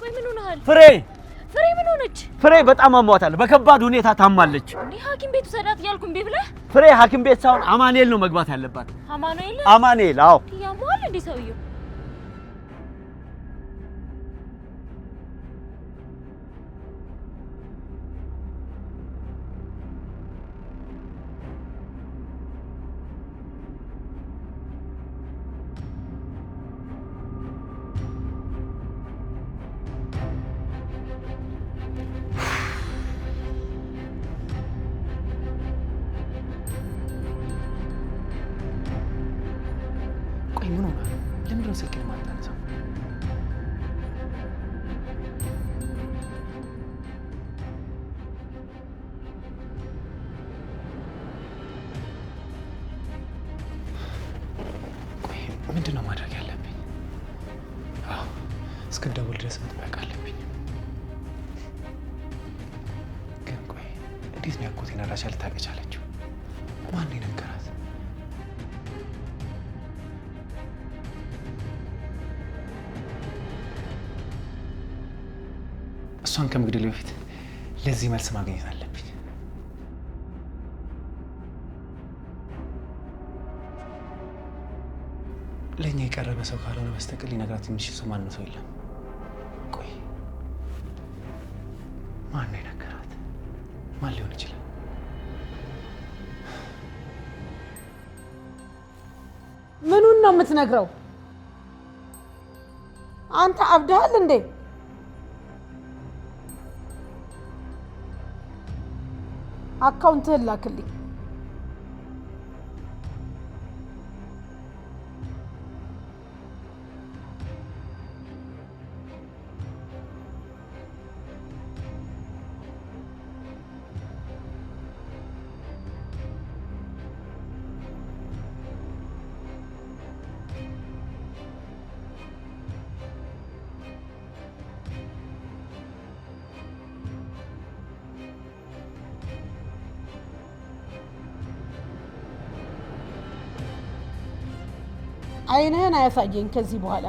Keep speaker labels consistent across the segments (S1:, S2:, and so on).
S1: ቆይ ምን ሆነሃል?
S2: ፍሬ
S1: ፍሬ ምን ሆነች?
S2: ፍሬ በጣም አሟታል። በከባድ ሁኔታ ታማለች።
S1: እንዴ ሐኪም ቤት ውሰዳት እያልኩ እምቢ ብለህ?
S2: ፍሬ ሐኪም ቤት ሳይሆን አማኑኤል ነው መግባት ያለባት።
S1: አማኑኤል?
S2: አማኑኤል። አዎ።
S1: ያመዋል እንዴ ሰውየው?
S3: ቆይ ምን ሆናል? ለምንድን ነው ስልኬን የማታነሳው? ቆይ ምንድን ነው ማድረግ ያለብኝ? አዎ እስክትደውል ድረስ መጠበቅ አለብኝ። ግን ቆይ እንዴት ነው ያጎቴን አድራሻ ልታውቅ የቻለችው? ማን ነው የነገራት? እሷን ከመግደሌ በፊት ለዚህ መልስ ማግኘት አለብኝ። ለእኛ የቀረበ ሰው ካልሆነ በስተቀር ሊነግራት የሚችል ሰው ማንም ሰው የለም። ቆይ ማን ነው የነገራት? ማን ሊሆን ይችላል?
S4: ምኑን ነው የምትነግረው? አንተ አብደሃል እንዴ? አካውንትህን ላክልኝ። አይንህን አያሳየኝ ከዚህ በኋላ።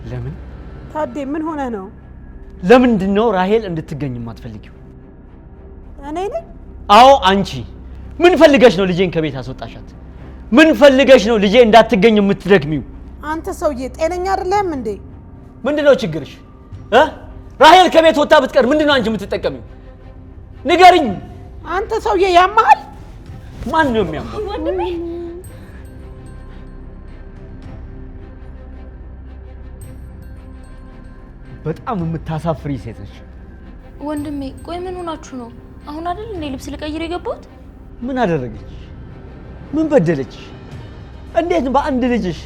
S2: ለምን
S4: ታዴ ምን ሆነህ ነው?
S2: ለምንድን ነው ራሄል እንድትገኝ የማትፈልጊው?
S4: እኔ ነኝ?
S2: አዎ አንቺ። ምን ፈልገሽ ነው ልጄን ከቤት አስወጣሻት? ምን ፈልገሽ ነው ልጄ እንዳትገኝ የምትደክሚው?
S4: አንተ ሰውዬ ጤነኛ አይደለህም እንዴ?
S2: ምንድን ነው ችግርሽ እ ራሄል ከቤት ወጥታ ብትቀር ምንድን ነው አንቺ የምትጠቀሚው? ንገሪኝ።
S4: አንተ ሰውዬ ያመሃል።
S2: ማን ነው የሚያመው?
S1: ወንድሜ
S2: በጣም የምታሳፍሪ ሴት ነች።
S1: ወንድሜ ቆይ ምን ሆናችሁ ነው? አሁን አይደል እንዴ ልብስ ልቀይር የገባሁት?
S2: ምን አደረገች? ምን በደለች? እንዴት በአንድ ልጅሽ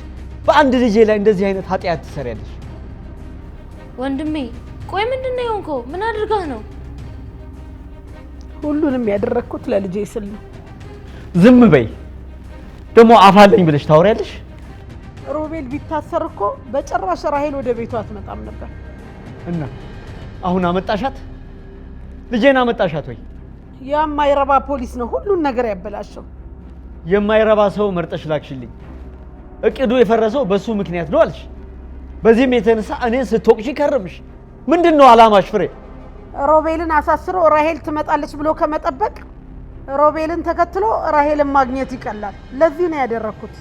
S2: በአንድ ልጄ ላይ እንደዚህ አይነት ኃጢአት ትሰሪያለሽ?
S1: ወንድሜ ቆይ ምንድን ነው የሆንከው? ምን አድርጋህ ነው?
S4: ሁሉንም ያደረግኩት ለልጄ ስል ነው።
S2: ዝም በይ። ደግሞ አፋለኝ ብለሽ ታወሪያለሽ።
S4: ሮቤል ቢታሰር እኮ በጭራሽ ራሄል ወደ ቤቷ አትመጣም ነበር።
S2: እና አሁን አመጣሻት? ልጄን አመጣሻት ወይ?
S4: የማይረባ ፖሊስ ነው ሁሉን ነገር ያበላሸው።
S2: የማይረባ ሰው መርጠሽ ላክሽልኝ። እቅዱ የፈረሰው በሱ ምክንያት ነው አልሽ። በዚህም የተነሳ እኔን ስትወቅሽ ከረምሽ። ምንድን ነው አላማሽ ፍሬ?
S4: ሮቤልን አሳስሮ ራሄል ትመጣለች ብሎ ከመጠበቅ ሮቤልን ተከትሎ ራሄልን ማግኘት ይቀላል። ለዚህ ነው ያደረግኩት።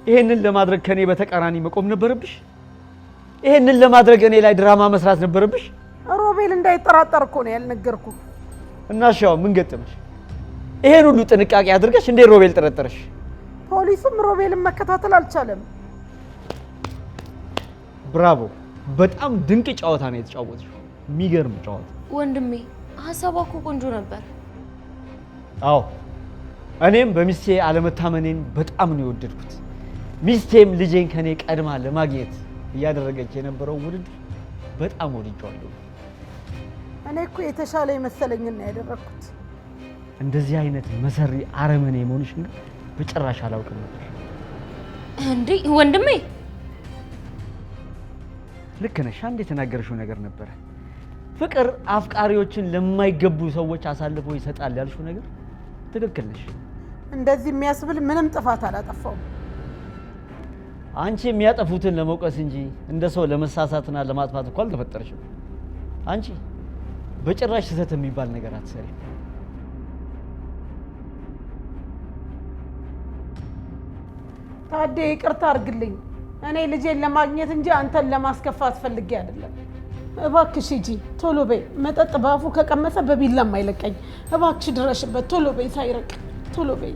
S2: ይሄንን ለማድረግ ከኔ በተቃራኒ መቆም ነበረብሽ። ይሄንን ለማድረግ እኔ ላይ ድራማ መስራት ነበረብሽ።
S4: ሮቤል እንዳይጠራጠር እኮ ነው ያልነገርኩ።
S2: እና እሺ አሁን ምን ገጠመሽ? ይሄን ሁሉ ጥንቃቄ አድርገሽ እንዴት ሮቤል ጠረጠረሽ?
S4: ፖሊሱም ሮቤልን መከታተል አልቻለም።
S2: ብራቮ! በጣም ድንቅ ጨዋታ ነው የተጫወትሽው። የሚገርም ጨዋታ።
S1: ወንድሜ ሀሳቧ እኮ ቆንጆ ነበር።
S2: አዎ እኔም በሚስቴ አለመታመኔን በጣም ነው የወደድኩት። ሚስቴም ልጄን ከኔ ቀድማ ለማግኘት እያደረገች የነበረው ውድድር በጣም ወድጄዋለሁ።
S4: እኔ እኮ የተሻለ የመሰለኝን ነው ያደረግኩት።
S2: እንደዚህ አይነት መሰሪ አረመኔ መሆንሽን ግን በጭራሽ አላውቅም ነበር።
S1: እንዴ ወንድሜ
S2: ልክ ነሽ። አንድ የተናገርሽው ነገር ነበረ። ፍቅር አፍቃሪዎችን ለማይገቡ ሰዎች አሳልፎ ይሰጣል ያልሽው ነገር ትክክል ነሽ።
S4: እንደዚህ የሚያስብል ምንም ጥፋት አላጠፋውም።
S2: አንቺ የሚያጠፉትን ለመውቀስ እንጂ እንደ ሰው ለመሳሳትና ለማጥፋት እኮ አልተፈጠርሽም። አንቺ በጭራሽ ስህተት የሚባል ነገር አትሰሪም።
S4: ታዴ ይቅርታ አድርግልኝ። እኔ ልጄን ለማግኘት እንጂ አንተን ለማስከፋት ፈልጌ አይደለም። እባክሽ ሂጂ፣ ቶሎ በይ። መጠጥ በአፉ ከቀመሰ በቢላም አይለቀኝ። እባክሽ ድረሽበት፣ ቶሎ በይ፣ ሳይረቅ ቶሎ በይ።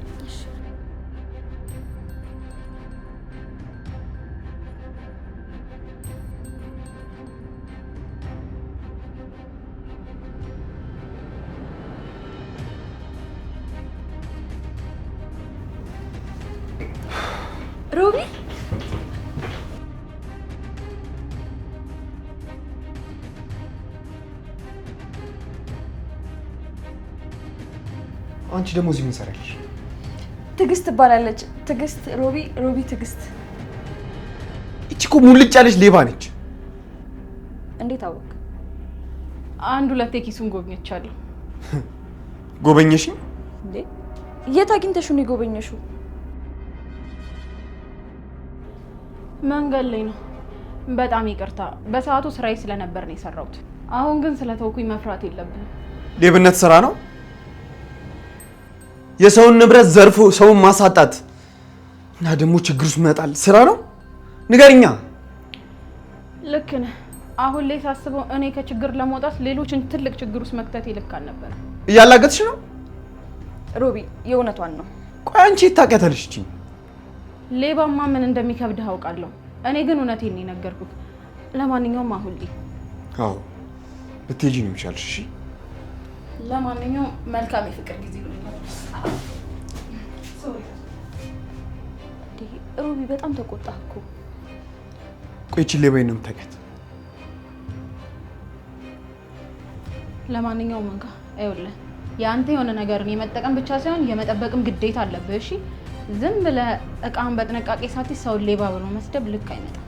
S1: ሮቢ
S3: አንቺ ደግሞ እዚህ ምን ሰሪያለሽ?
S5: ትዕግስት ትባላለች። ትዕግስት ሮቢ፣ ሮቢ ትዕግስት።
S3: እቺ እኮ ሙልጭ ያለች ሌባ ነች።
S5: እንዴት አወቅ?
S6: አንድ ሁለቴ ኪሱን ጎብኝቻለሁ።
S3: ጎበኘሽኝ?
S5: እንዴ የት አግኝተሽው ነው የጎበኘሽው?
S6: መንገድ ላይ ነው። በጣም ይቅርታ፣ በሰዓቱ ስራዬ ስለነበር ነው የሰራሁት። አሁን ግን ስለተውኩኝ መፍራት የለብህም።
S3: ሌብነት ስራ ነው። የሰውን ንብረት ዘርፎ ሰውን ማሳጣት እና ደግሞ ችግር ውስጥ መጣል ስራ ነው? ንገርኛ።
S6: ልክ ነህ። አሁን ላይ ሳስበው እኔ ከችግር ለመውጣት ሌሎችን ትልቅ ችግር ውስጥ መክተቴ ልክ አልነበረም።
S3: እያላገጥሽ ነው
S5: ሮቢ፣ የእውነቷን ነው።
S3: ቆይ አንቺ የት ታውቂያታለሽ? እቺ
S6: ሌባማ ምን እንደሚከብድህ አውቃለሁ። እኔ ግን እውነቴን ነው የነገርኩህ። ለማንኛውም አሁን ላይ
S3: አዎ ብትሄጂ ነው የሚሻልሽ። እሺ
S6: ለማንኛውም መልካም የፍቅር ጊዜ ይሁንልህ።
S1: እንዴ ሮቢ በጣም ተቆጣህ እኮ።
S3: ቆይ ይቺን ሌባ የት ነው የምታውቂያት?
S6: ለማንኛውም እንካ ይኸውልህ፣ የአንተ የሆነ ነገርን የመጠቀም ብቻ ሳይሆን የመጠበቅም ግዴታ አለብህ። እሺ ዝም ብለህ እቃህን በጥንቃቄ ሳትይዝ ሰውን ሌባ ብሎ መስደብ ልክ አይመጣም።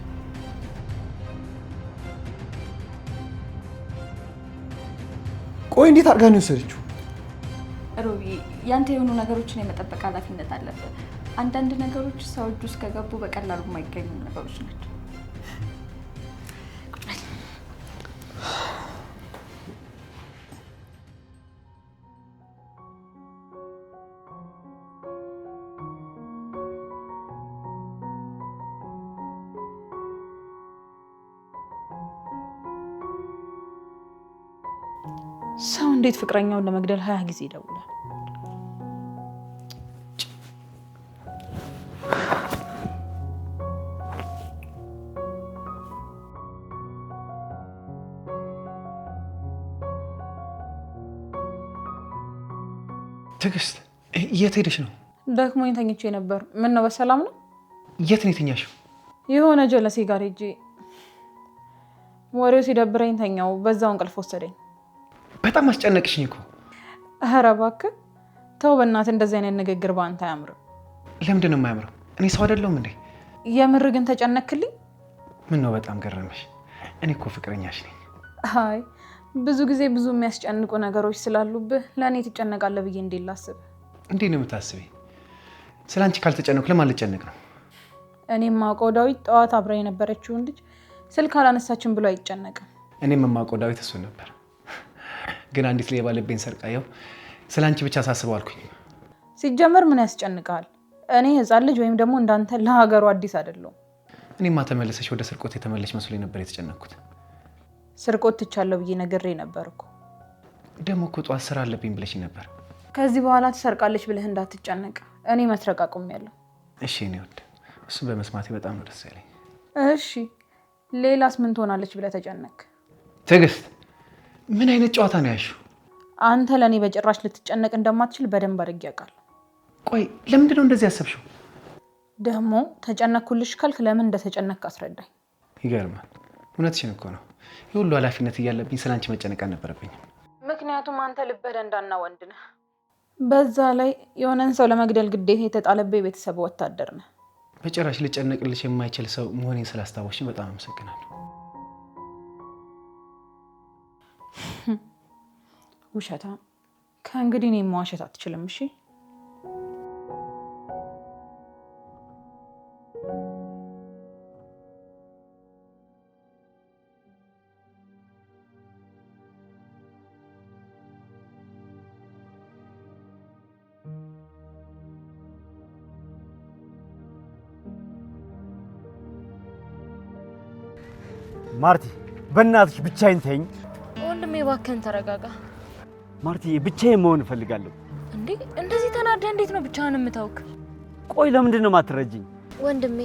S3: ቆይ እንዴት አድርጋ ነው የወሰደችው?
S5: ሮቢ፣ ያንተ የሆኑ ነገሮችን የመጠበቅ ኃላፊነት አለብህ። አንዳንድ ነገሮች ሰው እጅ ውስጥ ከገቡ በቀላሉ የማይገኙ ነገሮች ናቸው።
S6: ሰው እንዴት ፍቅረኛውን ለመግደል 20 ጊዜ ይደውላል?
S3: ትዕግስት የት ሄደሽ ነው?
S6: ደክሞኝ ተኝቼ ነበር። ምን ነው በሰላም ነው?
S3: የት ነው የተኛሽው?
S6: የሆነ ጀለሴ ጋር ሄጄ ወሬው ሲደብረኝ ተኛው። በዛው እንቅልፍ ወሰደኝ።
S3: በጣም አስጨነቅሽኝ እኮ።
S6: ኧረ እባክህ ተው በእናትህ፣ እንደዚህ አይነት ንግግር በአንተ አያምርም።
S3: ለምንድን ነው የማያምረው? እኔ ሰው አይደለሁም እንዴ?
S6: የምር ግን ተጨነክልኝ።
S3: ምን ነው በጣም ገረመሽ? እኔ እኮ ፍቅረኛሽ ነኝ።
S6: አይ ብዙ ጊዜ ብዙ የሚያስጨንቁ ነገሮች ስላሉብህ ለእኔ ትጨነቃለህ ብዬ እንዴት ላስብ?
S3: እንዴት ነው የምታስቢ? ስለ አንቺ ካልተጨነኩ ለማን ልጨነቅ ነው?
S6: እኔ የማውቀው ዳዊት ጠዋት አብራ የነበረችውን ልጅ ስልክ አላነሳችን ብሎ አይጨነቅም።
S3: እኔም የማውቀው ዳዊት እሱን ነበር። ግን አንዲት ሌባ ልቤን ሰርቃየው ስለ አንቺ ብቻ ሳስበው አልኩኝ።
S6: ሲጀመር ምን ያስጨንቃል? እኔ ሕፃን ልጅ ወይም ደግሞ እንዳንተ ለሀገሩ አዲስ አይደለሁም።
S3: እኔማ ተመለሰሽ ወደ ስርቆት የተመለሽ መስሎኝ ነበር የተጨነቅኩት።
S6: ስርቆት ትቻለሁ ብዬ ነግሬ ነበር እኮ።
S3: ደግሞ እኮ ጠዋት ስራ አለብኝ ብለሽኝ ነበር።
S6: ከዚህ በኋላ ትሰርቃለች ብለህ እንዳትጨነቅ። እኔ መስረቅ አቁሜያለሁ።
S3: እሺ የእኔ ውድ፣ እሱን በመስማቴ በጣም ነው ደስ ያለኝ።
S6: እሺ ሌላስ ምን ትሆናለች ብለህ ተጨነቅ?
S3: ትዕግስት፣ ምን አይነት ጨዋታ ነው ያልሽው?
S6: አንተ ለእኔ በጭራሽ ልትጨነቅ እንደማትችል በደንብ አድርጌ አውቃለሁ።
S3: ቆይ ለምንድን ነው እንደዚህ ያሰብሽው?
S6: ደግሞ ተጨነኩልሽ ካልክ ለምን እንደተጨነቅክ አስረዳኝ።
S3: ይገርማል። እውነትሽን እኮ ነው። የሁሉ ኃላፊነት እያለብኝ ስለ አንቺ መጨነቅ አልነበረብኝም።
S6: ምክንያቱም አንተ ልበ ደንዳና ወንድ ነህ። በዛ ላይ የሆነን ሰው ለመግደል ግዴታ የተጣለብህ የቤተሰብ ወታደር ነህ።
S3: በጭራሽ ልጨነቅልሽ የማይችል ሰው መሆኔን ስላስታወስሽኝ በጣም አመሰግናለሁ።
S6: ውሸታ፣ ከእንግዲህ እኔን መዋሸት አትችልም። እሺ
S2: ማርቲ፣ በእናትሽ ብቻዬን ተይኝ።
S1: ወንድሜ እባክህን ተረጋጋ።
S2: ማርቲዬ፣ ብቻዬን መሆን እፈልጋለሁ።
S1: እንዴ እንደዚህ ተናደህ እንዴት ነው ብቻህን የምታውክ?
S2: ቆይ ለምንድን ነው የማትረጂኝ?
S1: ወንድሜ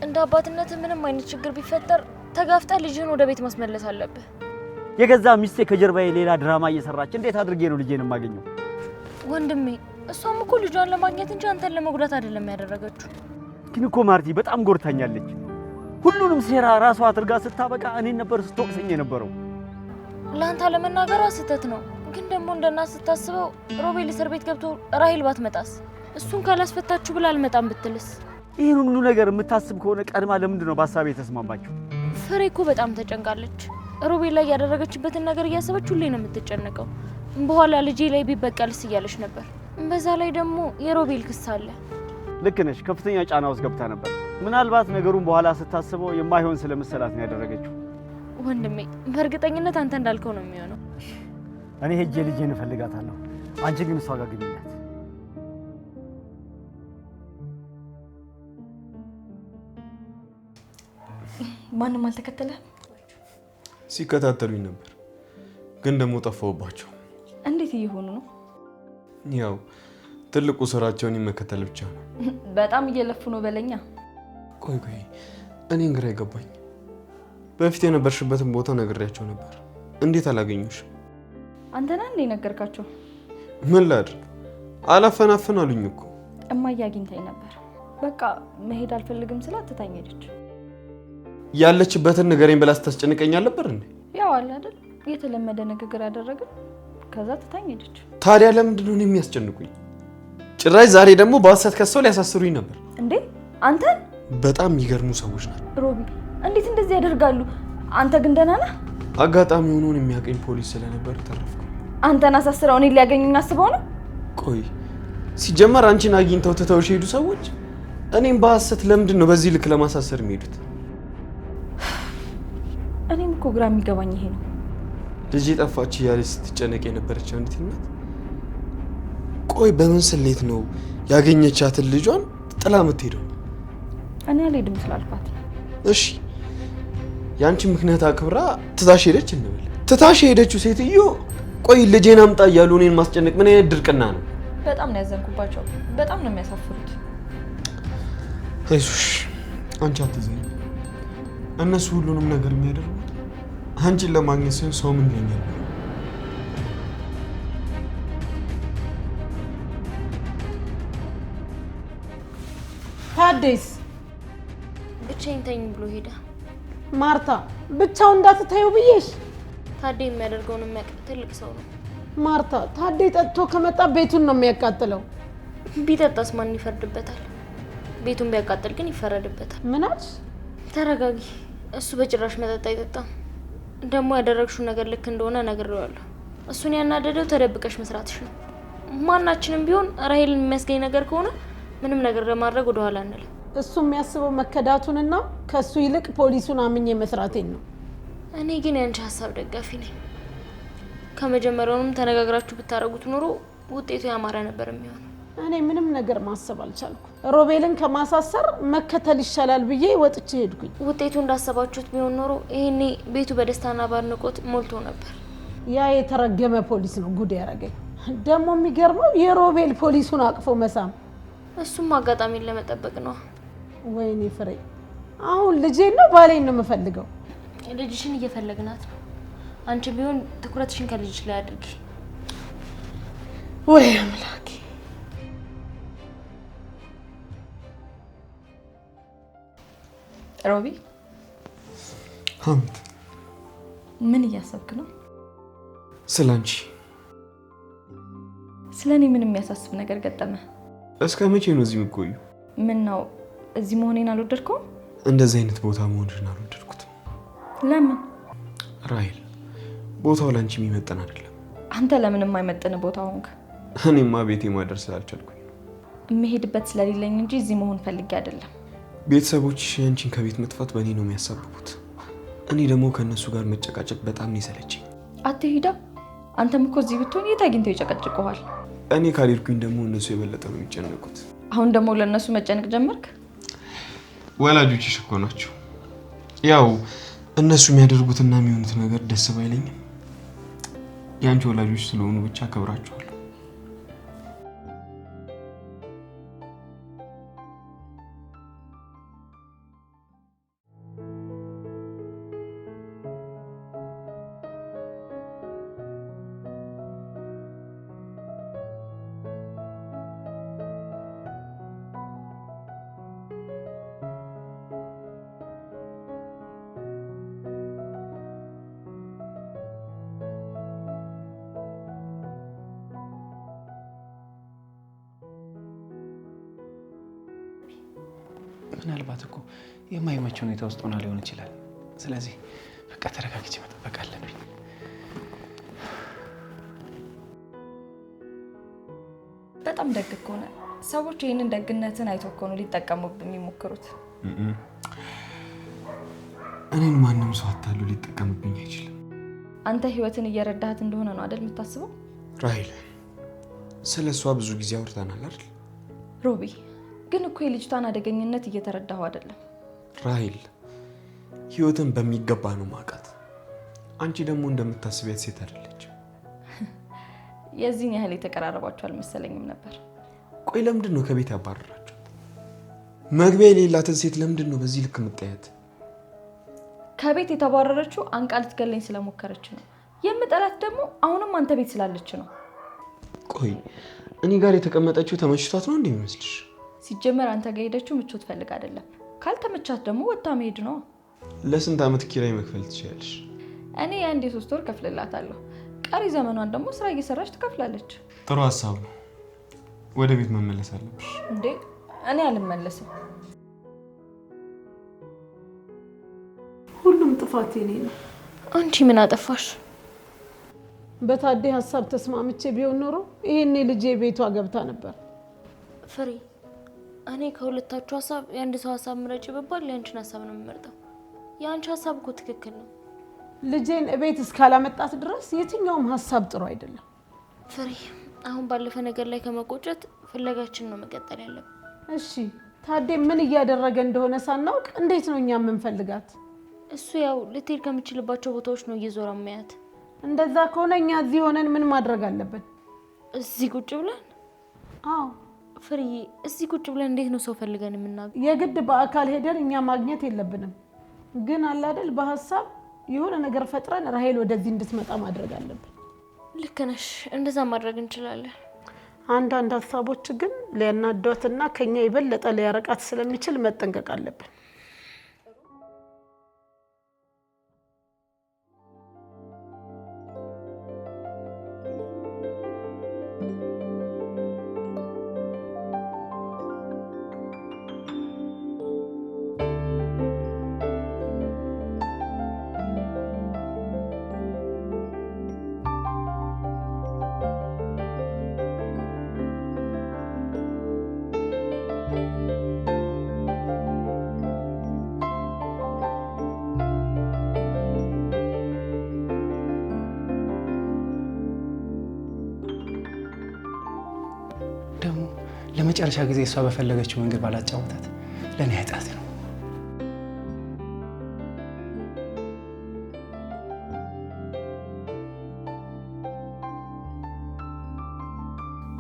S1: እንደ አባትነት ምንም አይነት ችግር ቢፈጠር ተጋፍጠህ ልጅህን ወደ ቤት ማስመለስ አለብህ።
S2: የገዛ ሚስቴ ከጀርባዬ ሌላ ድራማ እየሰራች እንዴት አድርጌ ነው ልጄን የማገኘው?
S1: ወንድሜ እሷም እኮ ልጇን ለማግኘት እንጂ አንተን ለመጉዳት አይደለም ያደረገችው።
S2: ግን እኮ ማርቲ በጣም ጎድታኛለች። ሁሉንም ሴራ ራሷ አድርጋ ስታበቃ እኔን ነበር ስትወቅሰኝ የነበረው።
S1: ለአንተ አለመናገሯ ስህተት ነው። ግን ደግሞ እንደ እናት ስታስበው ሮቤል እስር ቤት ገብቶ ራሄል ባትመጣስ? እሱን ካላስፈታችሁ ብላ አልመጣም ብትልስ?
S2: ይህን ሁሉ ነገር የምታስብ ከሆነ ቀድማ ለምንድን ነው በሀሳቤ የተስማማችው?
S1: ፍሬ እኮ በጣም ተጨንቃለች። ሮቤል ላይ ያደረገችበትን ነገር እያሰበች ሁሌ ነው የምትጨነቀው። በኋላ ልጄ ላይ ቢበቀልስ እያለች ነበር። በዛ ላይ ደግሞ የሮቤል ክስ አለ።
S2: ልክ ነሽ። ከፍተኛ ጫና ውስጥ ገብታ ነበር። ምናልባት ነገሩን በኋላ ስታስበው የማይሆን ስለመሰላት ነው ያደረገችው።
S1: ወንድሜ በእርግጠኝነት አንተ እንዳልከው ነው የሚሆነው።
S2: እኔ ሄጄ ልጄን እፈልጋታለሁ። አንቺ ግን እሷ ጋር ግቢላት።
S5: ማንም አልተከተለህም?
S7: ሲከታተሉኝ ነበር፣ ግን ደግሞ ጠፋሁባቸው።
S5: እንዴት እየሆኑ ነው?
S7: ያው ትልቁ ስራቸውን ይመከተል ብቻ ነው።
S5: በጣም እየለፉ ነው በለኛ።
S7: ቆይ ቆይ፣ እኔን ግራ ይገባኝ። በፊት የነበርሽበትን ቦታ ነግሬያቸው ነበር። እንዴት አላገኙሽ?
S5: አንተ ነህ እንዴ ነገርካቸው?
S7: ምን ላድርግ፣ አላፈናፍን አሉኝ እኮ።
S5: እማዬ አግኝታኝ ነበር። በቃ መሄድ አልፈልግም ስላት ትታኝ ሄደች።
S7: ያለችበትን ንገረኝ ብላ ስታስጨንቀኝ አልነበር እንዴ?
S5: ያው አለ አይደል የተለመደ ንግግር አደረግን። ከዛ ትታኝ ሄደች።
S7: ታዲያ ለምንድን ነው የሚያስጨንቁኝ? ጭራሽ ዛሬ ደግሞ በሐሰት ከሰው ሊያሳስሩኝ ነበር።
S5: እንዴ አንተን?
S7: በጣም የሚገርሙ ሰዎች ናቸው።
S5: ሮቢ እንዴት እንደዚህ ያደርጋሉ? አንተ ግን ደህና ነህ?
S7: አጋጣሚ ሆኖን የሚያቀኝ ፖሊስ ስለነበር ተረፍኩ።
S5: አንተን አሳስረው እኔን ሊያገኙኝ አስበው ነው?
S7: ቆይ ሲጀመር አንቺን አግኝተው ትተውሽ ሄዱ ሰዎች እኔም በሐሰት ለምንድን ነው በዚህ ልክ ለማሳሰር የሚሄዱት?
S5: እኔም እኮ ግራ የሚገባኝ ይሄ ነው።
S7: ልጄ ጠፋች እያለች ስትጨነቅ የነበረች አንዲት እናት ቆይ በምን ስሌት ነው ያገኘቻትን ልጇን ጥላ የምትሄደው?
S5: እኔ አልሄድም ስላልኳት።
S7: እሺ ያንቺ ምክንያት አክብራ ትታሽ ሄደች እንበል። ትታሽ ሄደችው ሴትዮ ቆይ ልጄን አምጣ እያሉ እኔን ማስጨነቅ ምን አይነት ድርቅና ነው?
S5: በጣም ነው ያዘንኩባቸው። በጣም ነው የሚያሳፍሩት።
S7: አይዞሽ አንቺ አትዘኝ። እነሱ ሁሉንም ነገር የሚያደርጉት አንቺን ለማግኘት ሳይሆን ሰው ምን ይለኛል።
S4: ታዴስ
S1: ብቻዬን ተኝ ብሎ ሄደ።
S4: ማርታ ብቻውን እንዳትታዩ ብዬሽ።
S1: ታዴ የሚያደርገውን የሚያውቅ ትልቅ ሰው ነው።
S4: ማርታ ታዴ ጠጥቶ ከመጣ ቤቱን ነው የሚያቃጥለው።
S1: ቢጠጣስ ማን ይፈርድበታል? ቤቱን ቢያቃጥል ግን ይፈረድበታል።
S4: ምን አልሽ?
S1: ተረጋጊ። እሱ በጭራሽ መጠጥ አይጠጣም። ደግሞ ያደረግሽው ነገር ልክ እንደሆነ ነግሬዋለሁ። እሱን ያናደደው ተደብቀሽ መስራትሽ ነው። ማናችንም ቢሆን ራሄልን የሚያስገኝ ነገር ከሆነ ምንም ነገር ለማድረግ ወደኋላ አንልም።
S4: እሱ የሚያስበው መከዳቱንና ከሱ ይልቅ ፖሊሱን አምኜ መስራቴን ነው።
S1: እኔ ግን ያንቺ ሀሳብ ደጋፊ ነኝ። ከመጀመሪያውንም ተነጋግራችሁ ብታረጉት ኖሮ ውጤቱ ያማረ ነበር የሚሆነው።
S4: እኔ ምንም ነገር ማሰብ አልቻልኩም። ሮቤልን ከማሳሰር መከተል ይሻላል ብዬ ወጥቼ ሄድኩኝ።
S1: ውጤቱ እንዳሰባችሁት ቢሆን ኖሮ ይሄኔ ቤቱ በደስታና በአድናቆት ሞልቶ ነበር።
S4: ያ የተረገመ ፖሊስ ነው ጉድ ያደረገኝ። ደግሞ የሚገርመው የሮቤል ፖሊሱን አቅፎ መሳም።
S1: እሱም አጋጣሚን ለመጠበቅ ነው።
S4: ወይኔ ፍሬ፣ አሁን ልጄን ነው ባሌን ነው የምፈልገው?
S1: ልጅሽን እየፈለግናት ነው። አንቺ ቢሆን ትኩረትሽን ከልጅሽ ላይ አድርጊ።
S4: ወይ አምላኬ!
S5: ሮቢ፣
S7: ሀሚት፣
S5: ምን እያሰብክ ነው?
S7: ስለ አንቺ።
S5: ስለ እኔ ምን የሚያሳስብ ነገር ገጠመ?
S7: እስከ መቼ ነው እዚህ የምትቆዩ?
S5: ምን ነው እዚህ መሆኔን አልወደድከውም?
S7: እንደዚህ አይነት ቦታ መሆንሽን አልወደድኩትም።
S5: ለምን?
S7: ራሄል፣ ቦታው ለአንቺ የሚመጥን አይደለም።
S5: አንተ ለምን የማይመጥን ቦታ ሆንክ?
S7: እኔማ ቤቴ ማደር ስላልቻልኩኝ ነው።
S5: የምሄድበት ስለሌለኝ እንጂ እዚህ መሆን ፈልጌ አይደለም።
S7: ቤተሰቦችሽ ያንቺን ከቤት መጥፋት በእኔ ነው የሚያሳብቡት። እኔ ደግሞ ከእነሱ ጋር መጨቃጨቅ በጣም ነው የሰለቸኝ።
S5: አትሂዳ። አንተም እኮ እዚህ ብትሆን የት አግኝተው ይጨቀጭቀዋል?
S7: እኔ ካልሄድኩኝ ደግሞ እነሱ የበለጠ ነው የሚጨነቁት።
S5: አሁን ደግሞ ለእነሱ መጨነቅ ጀመርክ?
S7: ወላጆችሽ እኮ ናቸው። ያው እነሱ የሚያደርጉትና የሚሆኑት ነገር ደስ ባይለኝም የአንቺ ወላጆች ስለሆኑ ብቻ አከብራቸዋለሁ።
S3: ምናልባት እኮ የማይመች ሁኔታ ውስጥ ሆና ሊሆን ይችላል። ስለዚህ በቃ ተረጋግቼ መጠበቅ አለብኝ።
S5: በጣም ደግ እኮ ነህ። ሰዎች ይህንን ደግነትን አይተው እኮ ነው ሊጠቀሙብህ የሚሞክሩት።
S7: እኔን ማንም ሰው አታሎ ሊጠቀምብኝ አይችልም።
S5: አንተ ህይወትን እየረዳሃት እንደሆነ ነው አይደል የምታስበው?
S7: ራሄል፣ ስለ እሷ ብዙ ጊዜ አውርተናል አይደል?
S5: ሮቢ፣ ግን እኮ የልጅቷን አደገኝነት እየተረዳኸው አይደለም።
S7: ራሄል፣ ህይወትን በሚገባ ነው ማውቃት። አንቺ ደግሞ እንደምታስቢያት ሴት አይደለች።
S5: የዚህን ያህል የተቀራረባችሁ አልመሰለኝም ነበር።
S7: ቆይ ለምንድን ነው ከቤት ያባረራችኋት? መግቢያ የሌላትን ሴት ለምንድን ነው በዚህ ልክ የምታያት?
S5: ከቤት የተባረረችው አንቃ ልትገለኝ ስለሞከረች ነው። የምጠላት ደግሞ አሁንም አንተ ቤት ስላለች ነው።
S7: ቆይ እኔ ጋር የተቀመጠችው ተመችቷት ነው እንዴ የሚመስልሽ?
S5: ሲጀመር አንተ ጋር ሄደችው ምቾት ፈልግ አይደለም። ካልተመቻት ደግሞ ወጥታ መሄድ ነው።
S7: ለስንት ዓመት ኪራይ መክፈል ትችያለሽ?
S5: እኔ የአንድ የ3 ወር ከፍልላታለሁ። ቀሪ ዘመኗን ደግሞ ስራ እየሰራች ትከፍላለች።
S7: ጥሩ ሀሳብ ነው። ወደ ቤት መመለስ አለብሽ።
S5: እንዴ እኔ አልመለስም።
S4: ሁሉም ጥፋት የኔ ነው።
S1: አንቺ ምን አጠፋሽ?
S4: በታዴ ሀሳብ ተስማምቼ ቢሆን ኖሮ ይሄኔ ልጄ ቤቷ ገብታ ነበር።
S1: ፍሬ፣ እኔ ከሁለታችሁ ሀሳብ የአንድ ሰው ሀሳብ ምረጭ ብባል የአንቺን ሀሳብ ነው የምመርጠው። የአንቺ ሀሳብ እኮ ትክክል ነው።
S4: ልጄን እቤት እስካላመጣት ድረስ የትኛውም ሀሳብ ጥሩ አይደለም።
S1: ፍሬ፣ አሁን ባለፈ ነገር ላይ ከመቆጨት ፍለጋችን ነው መቀጠል ያለብን።
S4: እሺ፣ ታዴ ምን እያደረገ እንደሆነ ሳናውቅ እንዴት ነው እኛ የምንፈልጋት?
S1: እሱ ያው ልትሄድ ከምችልባቸው ቦታዎች ነው እየዞረ የሚያያት።
S4: እንደዛ ከሆነ እኛ እዚህ ሆነን ምን ማድረግ አለብን?
S1: እዚህ ቁጭ ብለን?
S4: አዎ
S1: ፍርዬ፣ እዚህ ቁጭ ብለን እንዴት ነው ሰው ፈልገን የምናገኝ?
S4: የግድ በአካል ሄደን እኛ ማግኘት የለብንም፣ ግን አለ አይደል በሀሳብ የሆነ ነገር ፈጥረን ራሄል ወደዚህ እንድትመጣ ማድረግ አለብን።
S1: ልክ ነሽ፣ እንደዛ ማድረግ እንችላለን።
S4: አንዳንድ ሀሳቦች ግን ሊያናዷትና ከኛ የበለጠ ሊያረቃት ስለሚችል መጠንቀቅ አለብን።
S3: ደግሞ ለመጨረሻ ጊዜ እሷ በፈለገችው መንገድ ባላጫወታት ለእኔ ኃጢአት ነው።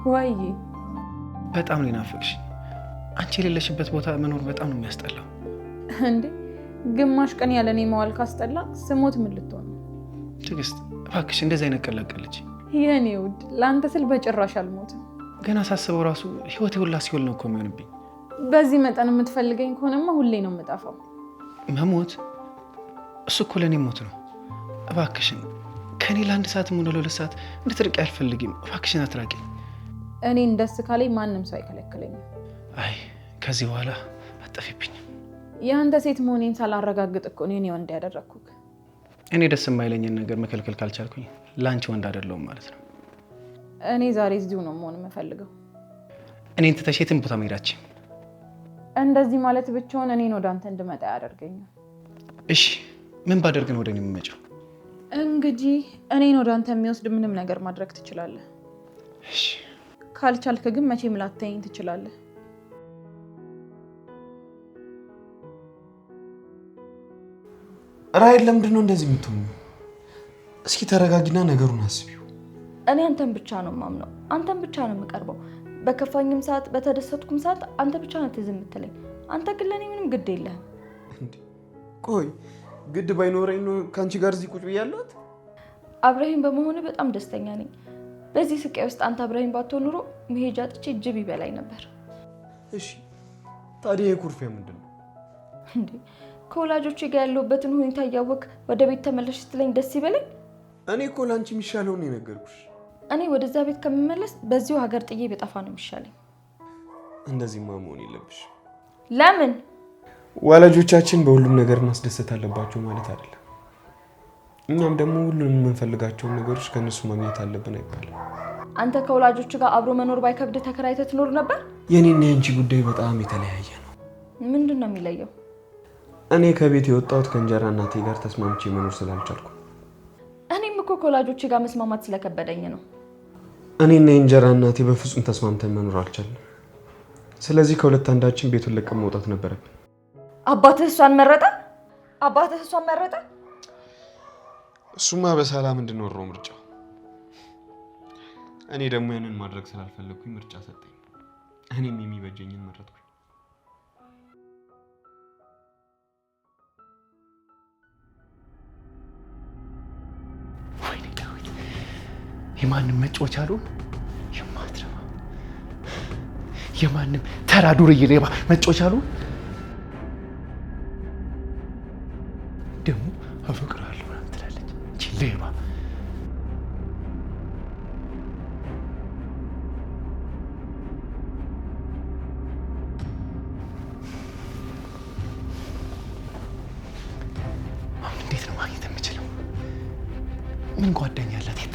S6: ወይ
S3: በጣም ነው የናፈቅሽኝ። አንቺ የሌለሽበት ቦታ መኖር በጣም ነው የሚያስጠላው።
S6: እንዴ ግማሽ ቀን ያለ እኔ መዋል ካስጠላ ስሞት ምን ልትሆን ነው?
S3: ትዕግስት እባክሽ እንደዚህ አይነት ቀላቀለች።
S6: የኔ ውድ ለአንተ ስል በጭራሽ አልሞትም።
S3: ገና ሳስበው ራሱ ህይወቴ ሁላ ሲኦል ነው እኮ የሚሆንብኝ።
S6: በዚህ መጠን የምትፈልገኝ ከሆነማ ሁሌ ነው የምጠፋው።
S3: መሞት እሱ እኮ ለእኔ ሞት ነው። እባክሽን ከእኔ ለአንድ ሰዓትም ሆነ ለሁለት ሰዓት እንድትርቂ አልፈልግም። እባክሽን አትራቂኝ።
S6: እኔን ደስ ካለኝ ማንም ሰው አይከለክለኝም።
S3: አይ ከዚህ በኋላ አትጠፊብኝም።
S6: የአንተ ሴት መሆኔን ሳላረጋግጥ እኮ እኔ ወንድ ያደረግኩህ።
S3: እኔ ደስ የማይለኝን ነገር መከልከል ካልቻልኩኝ ለአንቺ ወንድ አይደለሁም ማለት ነው።
S6: እኔ ዛሬ እዚሁ ነው መሆን የምፈልገው።
S3: እኔን ትተሽ የትም ቦታ መሄዳችን።
S6: እንደዚህ ማለት ብቻውን እኔን ወደ አንተ እንድመጣ ያደርገኛል።
S3: እሺ ምን ባደርግ ነው ወደ እኔ የምመጪው?
S6: እንግዲህ እኔን ወደ አንተ የሚወስድ ምንም ነገር ማድረግ ትችላለህ።
S3: እሺ
S6: ካልቻልክ ግን መቼም ላታየኝ ትችላለህ።
S7: ራሔል ለምንድን ነው እንደዚህ የምትሆኚው? እስኪ ተረጋጊና ነገሩን አስቢው።
S5: እኔ አንተን ብቻ ነው የማምነው፣ አንተን ብቻ ነው የምቀርበው። በከፋኝም ሰዓት በተደሰትኩም ሰዓት አንተ ብቻ ነህ ትዝ የምትለኝ። አንተ ግን ለእኔ ምንም ግድ የለህም።
S7: ቆይ ግድ ባይኖረኝ ነው ከአንቺ ጋር እዚህ ቁጭ ብያለሁት?
S5: አብረኸኝ በመሆኑ በጣም ደስተኛ ነኝ። በዚህ ስቃይ ውስጥ አንተ አብረኸኝ ባትሆን ኖሮ መሄጃ አጥቼ ጅብ ይበላኝ ነበር።
S7: እሺ ታዲያ የኩርፊያ ምንድን ነው
S5: እንዴ? ከወላጆቼ ጋር ያለሁበትን ሁኔታ እያወቅህ ወደ ቤት ተመለሽ ስትለኝ ደስ ይበለኝ?
S7: እኔ እኮ ለአንቺ የሚሻለውን የነገርኩሽ።
S5: እኔ ወደዛ ቤት ከምመለስ በዚሁ ሀገር ጥዬ በጠፋ ነው የሚሻለኝ።
S7: እንደዚህማ መሆን የለብሽ።
S5: ለምን?
S7: ወላጆቻችን በሁሉም ነገር ማስደሰት አለባቸው ማለት አይደለም። እኛም ደግሞ ሁሉንም የምንፈልጋቸውን ነገሮች ከእነሱ ማግኘት አለብን አይባልም።
S5: አንተ ከወላጆች ጋር አብሮ መኖር ባይከብድ ተከራይተህ ትኖር ነበር?
S7: የኔና የአንቺ ጉዳይ በጣም የተለያየ ነው።
S5: ምንድን ነው የሚለየው?
S7: እኔ ከቤት የወጣሁት ከእንጀራ እናቴ ጋር ተስማምቼ መኖር ስላልቻልኩ።
S5: እኔም እኮ ከወላጆቼ ጋር መስማማት ስለከበደኝ ነው።
S7: እኔና የእንጀራ እናቴ በፍጹም ተስማምተን መኖር አልቻልንም። ስለዚህ ከሁለት አንዳችን ቤቱን ለቀን መውጣት ነበረብን።
S5: አባትህ እሷን መረጠ? አባትህ እሷን መረጠ?
S7: እሱማ በሰላም እንድኖር ነው ምርጫው። እኔ ደግሞ ያንን ማድረግ ስላልፈለግኩኝ ምርጫ ሰጠኝ። እኔም የሚበጀኝን መረጥኩኝ።
S3: ወይኔ ዳዊት፣ የማንም መጫወቻ አልሆን፣ የማትረባ የማንም ተራ ዱርዬ ሌባ መጫወቻ አልሆን። ደግሞ አፈቅርሃለሁ ምናምን ትላለች ይህቺ ሌባ። አሁን እንዴት ነው ማግኘት የምችለው? ምን ጓደኛ አላት? የት